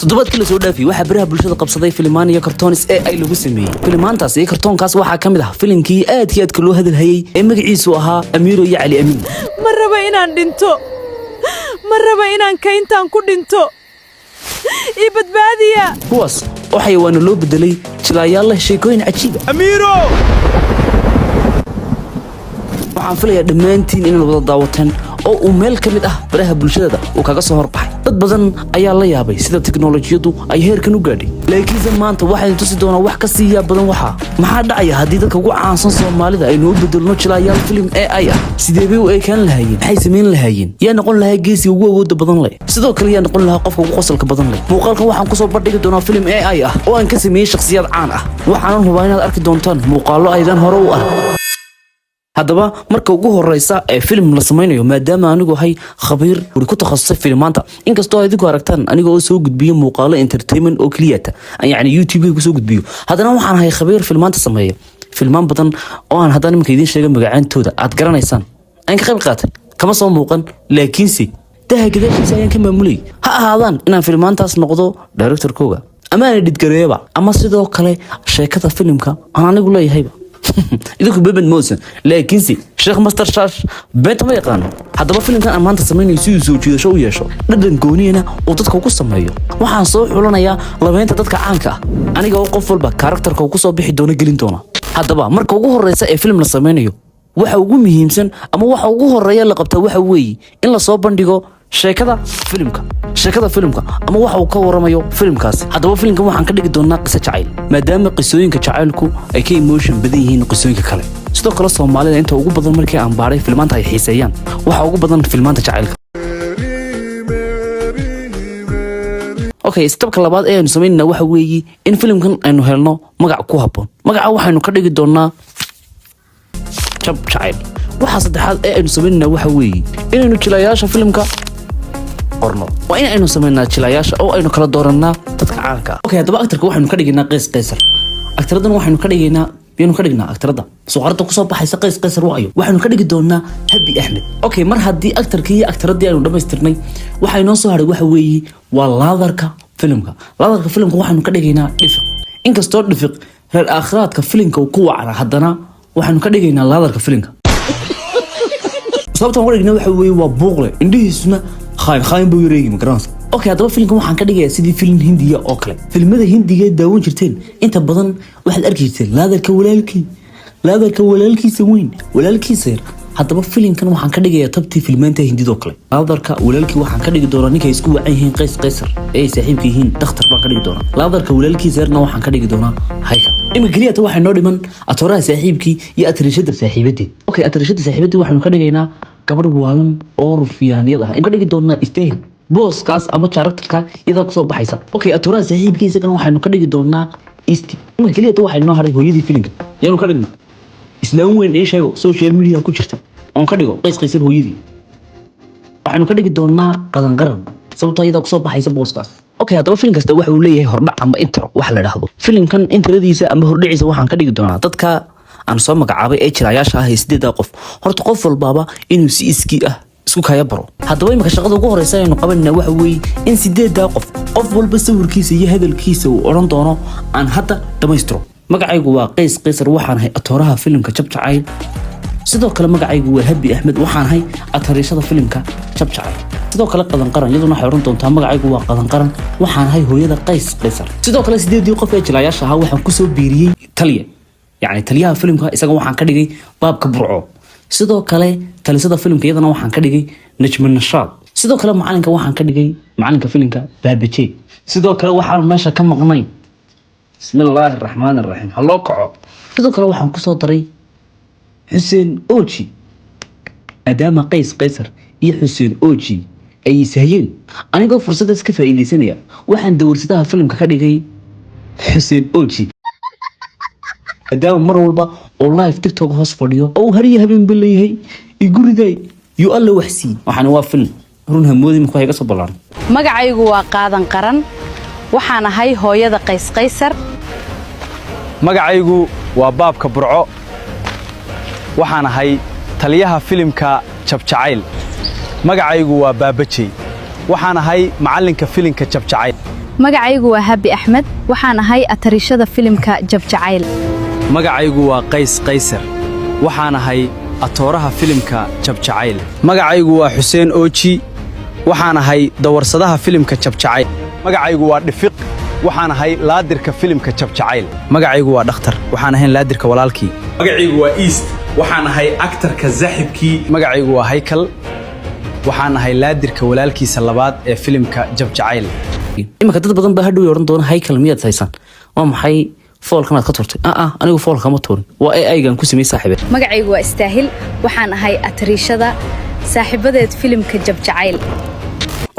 Toddobaadkii lasoo dhaafiyey waxaa baraha bulshada qabsaday filimaan iyo kartoonis ee ay lagu sameeyey. Filimaantaas iyo kartoonkaas waxaa ka mid ah filimkii aadkii aadka loo hadalhayey ee magaciisu ahaa Amiiro iyo Cali Amiin. Ma raba inaan dhinto, ma raba inaan kayntaan ku dhinto, ii badbaadiya. Kuwaas oo xayawaano loo bedelay, jilaayaal leh sheekooyin cajiiba. Amiiro! Waxaan filayaa dhammaantiin inaad wada daawateen oo uu meel ka mid ah baraha bulshadada uu kaga soo horbaxay. Dad badan ayaa la yaabay sida tiknolojiyaddu ay heerkan u gaadhay, laakiinse maanta waxaynu tusi doonaa wax ka sii yaab badan. Waxaa maxaa dhacaya haddii dadka ugu caansan Soomaalida aynu u bedelno jilaayaal filim AI ah? Sidee bay u ekaan lahaayeen? Maxay samayn lahaayeen? Yaa noqon lahaa geesiga ugu awooda badan leh? Sidoo kale, yaa noqon lahaa qofka ugu qosolka badan leh? Muuqaalkan waxaan kusoo bandhigi doonaa filim AI ah oo aan ka sameeyey shakhsiyaad caan ah, waxaanan hubaa inaad arki doontaan muuqaallo aydan hore u arag. Haddaba, marka ugu horeysa ee filim la samaynayo, maadaama anigu ahay khabiir ku takhasusay filimaanta, inkastoo idinku aragtaan aniga oo soo gudbiyo muuqaalo entertainment oo keliyata, yacni YouTube kusoo gudbiyo, haddana waxaan ahay khabiir filmaanta sameeya. Filmaan badan oo aan haddana iminka idiin sheega magacaantooda aad garanaysaan aan ka qayb qaatay, kama soo muuqan, laakiinse daha gadaashiisa ayaan ka maamulayay. Ha ahaadaan inaan filmaantaas noqdo directorkooga ama aan edit gareeyaba, ama sidoo kale sheekada filimka aan anigu leeyahayba. Idinku beben mosan, laakiinse Sheekh Master Shaash beenta ma yaqaano. Haddaba, filimkan aan maanta samaynayo, si uu soo jiidasho u yeesho, dhadhan gooniyana uu dadka ugu sameeyo, waxaan soo xulanayaa labeynta dadka caanka ah, aniga oo qof walba characterka uu kusoo bixi doono gelin doona. Haddaba, marka ugu horeysa ee filim la samaynayo, waxa ugu muhiimsan ama waxa ugu horeeya la qabtaa waxa weeye in lasoo bandhigo sheekada filimka, sheekada filimka ama waxa uu ka waramayo filimkaasi. Haddaba, filimkan waxaan ka dhigi doonaa qiso jacayl, maadaama qisooyinka jacaylku ay ka emotion badan yihiin qisooyinka kale. Sidoo kale, Soomaalida inta ugu badan markii aan baaray filmaanta ay xiiseeyaan, waxa ugu badan filmaanta jacaylka. Okay, stepka labaad ee aynu samaynayna waxa weeye in filimkan aynu helno magac ku habboon. Magaca waxaynu ka dhigi doonaa Jab Jacayl. Waxa saddexaad ee aynu samaynayna waxa weeye inaynu jilayaasha filimka qorno. Waa in aynu samaynaa jilayaasha oo aynu kala doorannaa dadka caanka ah. Okay, haddaba actorka waxaynu ka dhigaynaa Qays Qaysar. Actoradan waxaynu ka dhigaynaa, miyaynu ka dhignaa actorada suqaarada kusoo baxaysa Qays Qaysar waayo? Waxaynu ka dhigi doonaa Habi Axmed. Okay, mar haddii actorkii iyo actoradii aynu dhammaystirnay, waxa inoo soo hadhay waxa weeye waa laadarka filimka. Laadarka filimka waxaynu ka dhigaynaa Dhifiq. Inkastoo Dhifiq reer aakhiraadka filimka uu ku wacna, haddana waxaynu ka dhigaynaa laadarka filimka. Sababtaan uga dhigna waxa weeye waa buuqle, indhihiisuna khaayin khaayin buu yareegi, ma garanaysa? Okay, haddaba filimkan waxaan ka dhigayaa sidii filim Hindiya oo kale. Filimada Hindiga ee daawan jirteen inta badan waxaad arki jirteen laadarka walaalkii, laadarka walaalkiisa weyn, walaalkiisa yar. Haddaba, filimkan waxaan ka dhigayaa tabtii filmaanta Hindidoo kale. Laadarka walaalkii waxaan ka dhigi doonaa ninkay isku wacan yihiin Qays Qaysar ee ay saaxiibka yihiin, Dakhtar baan ka dhigi doonaa. Laadarka walaalkiisa yarna waxaan ka dhigi doonaa Hayka. Imika keliyata waxay noo dhiman atooraha saaxiibkii iyo atriishada saaxiibadeed. Okay, atriishada saaxiibadeed waxaynu ka dhigaynaa gabadh waalan oo rufiyaaniyad ah. Ka dhigi doonaa Istahil booskaas ama characterka iyadaa kusoo baxaysa. Okay, atooraha saaxiibkii isagana waxaynu ka dhigi doonaa Isti. Imika keliyata waxay noo hadhay hooyadii filimka. Yaanu ka dhignaa? Islaam weyn ii sheego, social media ku jirta oon ka dhigo Qays Qaysar hooyadii. Waxaynu ka dhigi doonaa Qadan Qaran, sababtoo iyadaa kusoo baxaysa booskaas. Okay, haddaba filim kasta waxa uu leeyahay hordhac ama intro waxa la dhahdo. Filimkan intradiisa ama hordhaciisa waxaan ka dhigi doonaa dadka aan soo magacaabay ee jiraayaasha ah ee sideedaa qof. Horta qof walbaaba inuu si iskii ah isku kaya baro. Haddaba, imika shaqada ugu horeysa aynu qabanayna waxa weeye in sideedaa qof, qof walba sawirkiisa iyo hadalkiisa uu odhan doono aan hadda dhammaystiro. Magacaygu waa Qays Qaysar, waxaan ahay atooraha filimka Jab Jacayl. Sidoo kale, magacaygu waa Habi Axmed, waxaan ahay atariishada filimka Jab Jacayl. Sidoo kale, Qadan Qaran iyaduna waxay odhan doontaa: magacaygu waa Qadan Qaran, waxaan ahay hooyada Qays Qaysar. Sidoo kale, sideedii qof ee jilaayaasha ahaa waxaan kusoo biiriyey taliya, yacni taliyaha filimka. Isaga waxaan ka dhigay Baabka Burco. Sidoo kale, talisada filimka iyadana waxaan ka dhigay Najmi Nashaad. Sidoo kale, macalinka waxaan ka dhigay, macalinka filimka, Baabaje. Sidoo kale, waxaan meesha ka maqnay, bismi illaahi raxmaan raxiim, ha loo kaco. Sidoo kale, waxaan kusoo daray Xuseen Oji, maadaama Qays Qaysar iyo Xuseen Oji ay ishayeen. Anigoo fursadaas ka faa'iidaysanaya, waxaan dawarsadaha filimka ka dhigay Xuseen Oji, maadaama mar walba oo live TikTok hoos fadhiyo oo uu hariya habeenba leeyahay iguriday yuu Alla wax siiyey. Waxaana waa film run hamoodi marka iga soo ballaaran. Magacaygu waa Qaadan Qaran, waxaan ahay hooyada Qays Qaysar. Magacaygu waa Baabka Burco, waxaan ahay taliyaha filimka Jabjacayl. Magacaygu waa Baabajey, waxaan ahay macallinka filimka Jabjacayl. Magacaygu waa Habi Axmed, waxaan ahay atariishada filimka Jabjacayl. Magacaygu waa Qays Qaysar, waxaan ahay atooraha filimka Jabjacayl. Magacaygu waa Xuseen Ooji, waxaan ahay dawarsadaha filimka Jabjacayl. Magacaygu waa Dhifiq, waxaan ahay laadirka filimka Jabjacayl. Magacaygu waa Dhakhtar, waxaan ahayn laadirka walaalkii. Magacaygu waa East, waxaan ahay aktarka saaxibkii. Magacaygu waa Haykal, waxaan ahay laadirka walaalkiisa labaad ee filimka Jabjacayl. Iminka dad badan baa hadhow odhan doona, "Haykal miyaad haysan? Waa maxay foolkan aad ka turtay?" Ah, anigu foolka ma tuurin, waa AI-gan ku samey, saaxiibe. Magacaygu waa Istaahil, waxaan ahay atariishada saaxiibadeed filimka Jabjacayl.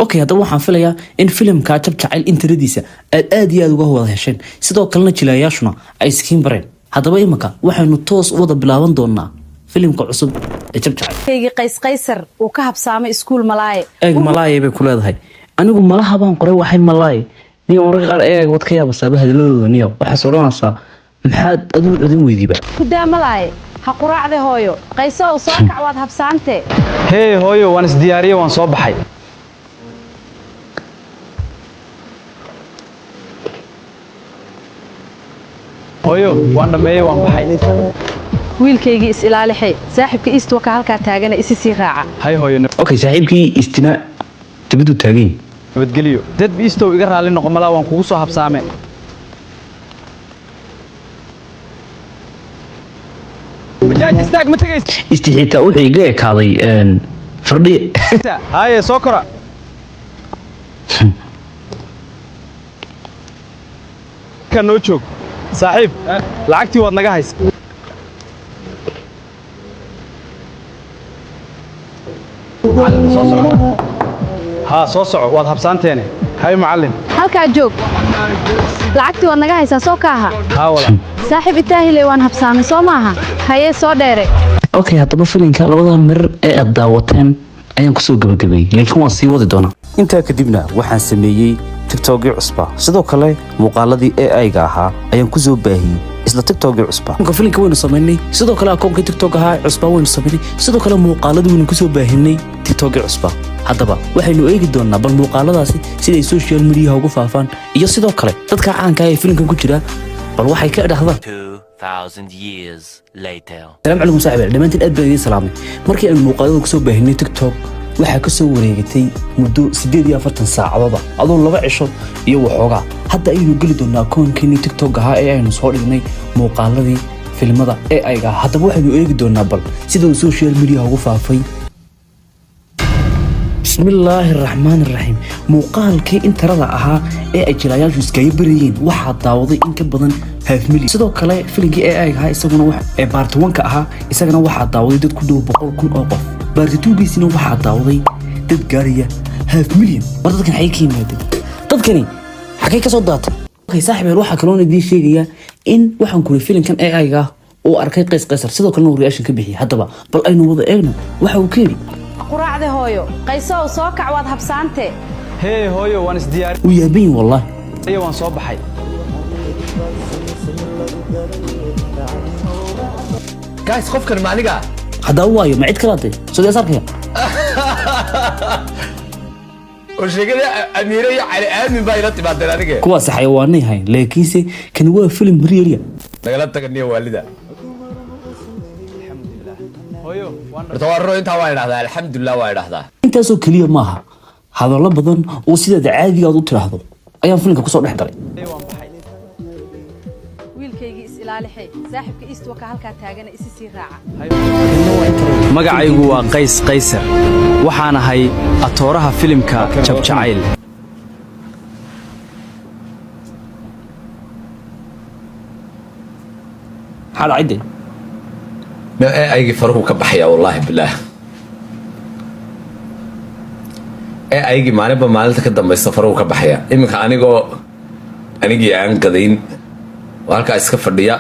Okay, haddaba waxaan filayaa in filimka Jab Jacayl intaradiisa aad aad iyo aad uga wada hesheen, sidoo kalena jilayaashuna ay iskiin bareen. Haddaba iminka waxaynu toos u wada bilaaban doonaa filimka cusub ee Jab Jacayl. Kaygii Qays Qaysar uu ka habsaamay iskuul malaaye. Eeg, malaaye bay ku leedahay. Anigu malaha baan qoray, waxay malaaye. Niyo, mararka qaar eeg wad ka yaabasaaba hadalladooda. Niyo, waxaas odhanaysaa, maxaad aduu codin weydiiba? Kudaa malaaye, ha quraacde hooyo. Qaysow, soo kac, waad habsaante. Hee hooyo, waan isdiyaariyey, waan soo baxay. Hooyo, waan dhammeeyey, waan baxay. Wiilkaygii, is ilaalixay. Saaxiibka East waka halkaa taagana, isi sii raaca. Hay hooyo. Okay, saaxiibkii Istina dibaduu taagan yahay. Nabadgeliyo dad. Eastow, iga raalli noqo, malaa waan kugu soo habsaame. Bajaaj istaag, ma tegaysa? Isti xitaa wuxuu iga ekaaday fardhi. Haye, soo kora kan noo joog. Saaxiib, lacagtii waad naga haysa. Macallin, soo soco. Haa, soo soco, waad habsaanteene. Hay macallin. Halkaa joog, lacagtii waad naga haysaa, soo kaaha. Haa walaal. Saaxiib Itaahiley, waan habsaamay, soo maaha? Hayee, soo dheere. Okay, haddaba filimka labada mirar ee aad daawateen ayaan kusoo gabagabeeyey, laakiin waan sii wadi doonaa. Intaa kadibna waxaan sameeyey TikTokii cusba, sidoo kale muuqaaladii AI-ga ahaa ayaan kusoo baahiyey isla TikTokii cusba. Marka filimka waynu samaynay, sidoo kale akoonkii TikTok ahaa cusbaa waynu samaynay, sidoo kale muuqaaladii waynu kusoo baahinay TikTokii cusba. Haddaba waxaynu eegi doonaa bal muuqaaladaasi siday social mediaha ugu faafaan, iyo sidoo kale dadka caanka ah ee filimkan ku jira bal waxay ka idhahdaan. 2,000 years later. Salaam calaykum saaxiib, dhammaantiin aad baan idiin salaamay. Markii aynu muuqaalada kusoo baahinay TikTok, waxaa ka soo wareegatay muddo 48 saacadood ah, adoo 2 cisho iyo waxoogaa. Hadda ayaynu geli doonaa akoonkeenii TikTok ahaa ee aynu soo dhignay muuqaaladii filimada AI-ga. Haddaba waxaynu eegi doonaa bal sida uu social media ugu faafay. Bismillaahi raxmaan raxiim. Muuqaalkii intarada ahaa ee ay jilayaashu iskaga barayeen waxaa daawaday in ka badan half million. Sidoo kale filimkii AI ahaa isaguna ee part 1-ka ahaa, isagana waxaa daawaday dad ku dhow 100,000 oo qof. Part 2-giisina waxaa daawaday dad gaaraya half million. War dadkan xagee ka yimaadeen? Dadkani xagee ka soo daatay? Okay saaxiibeel, waxaa kaloon idiin sheegayaa in waxaan kuri filimkan AI-ga uu arkay Qays Qaysar, sidoo kalena uu reaction ka bixiyay. Haddaba bal aynu wada eegno waxa uu ka yidhi. Quraacde hooyo. Qaysow, soo kac, waad habsaante. Hee hooyo, waan isdiyaariyey, Uu yaaban yahay wallahi. waan soo baxay. Guys, qofkan ma aniga? Haddaba waayo, ma cid kalaatay soo arkaya? Oo sheekada Amiire iyo Cali Aamin baa ila timaadeen aniga. Kuwaas xayawaanay hayn, laakiinse kani waa filim real. Nagala taga niyo waalida. Hooyo, waan Horta waa ruro, intaa waa idhahdaa, alxamdulilah waa idhahdaa. Intaasoo keliya maaha, hadallo badan oo sidaada caadiga aad u tiraahdo ayaan filimka kusoo dhex daray. Waan baxay. Wiilkaygii, is ilaalixay. Saaxiibka East waka halkaa taagana, isi sii raaca. Magacaygu waa Qays Qaysar, waxaan ahay atooraha filimka Jabjacayl. Maxaa dhacay dee? No, AI-gii faruhu ka baxaya, wallaahi bilaah. AI-gii maalinba maalinta ka dambaysa faruhu ka baxaya. Iminka anigoo anigii aan qadayn oo halkaa iska fadhiya,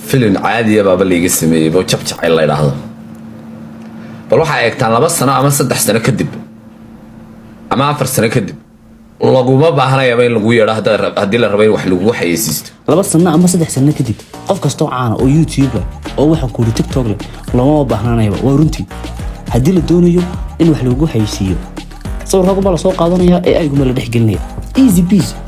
filin caadiya baaba laiga sameeyey bo Jabjacayl la idhaahdo. Bal waxaa eegtaan 2 sano ama 3 sano kadib ama 4 sano kadib, laguma baahnayaba in lagu yeedho haddii la rabo in wax lagugu xayeysiisto. 2 sano ama 3 sano kadib, qof kastoo caana oo YouTube leh oo waxaan ku yidhi TikTok leh loomama baahnaanayaba. Waa runtii, haddii la doonayo in wax lagu xayeysiiyo. Sawirkaagu baa lasoo qaadanaya, AI guma la dhex gelinaya. Easy peasy.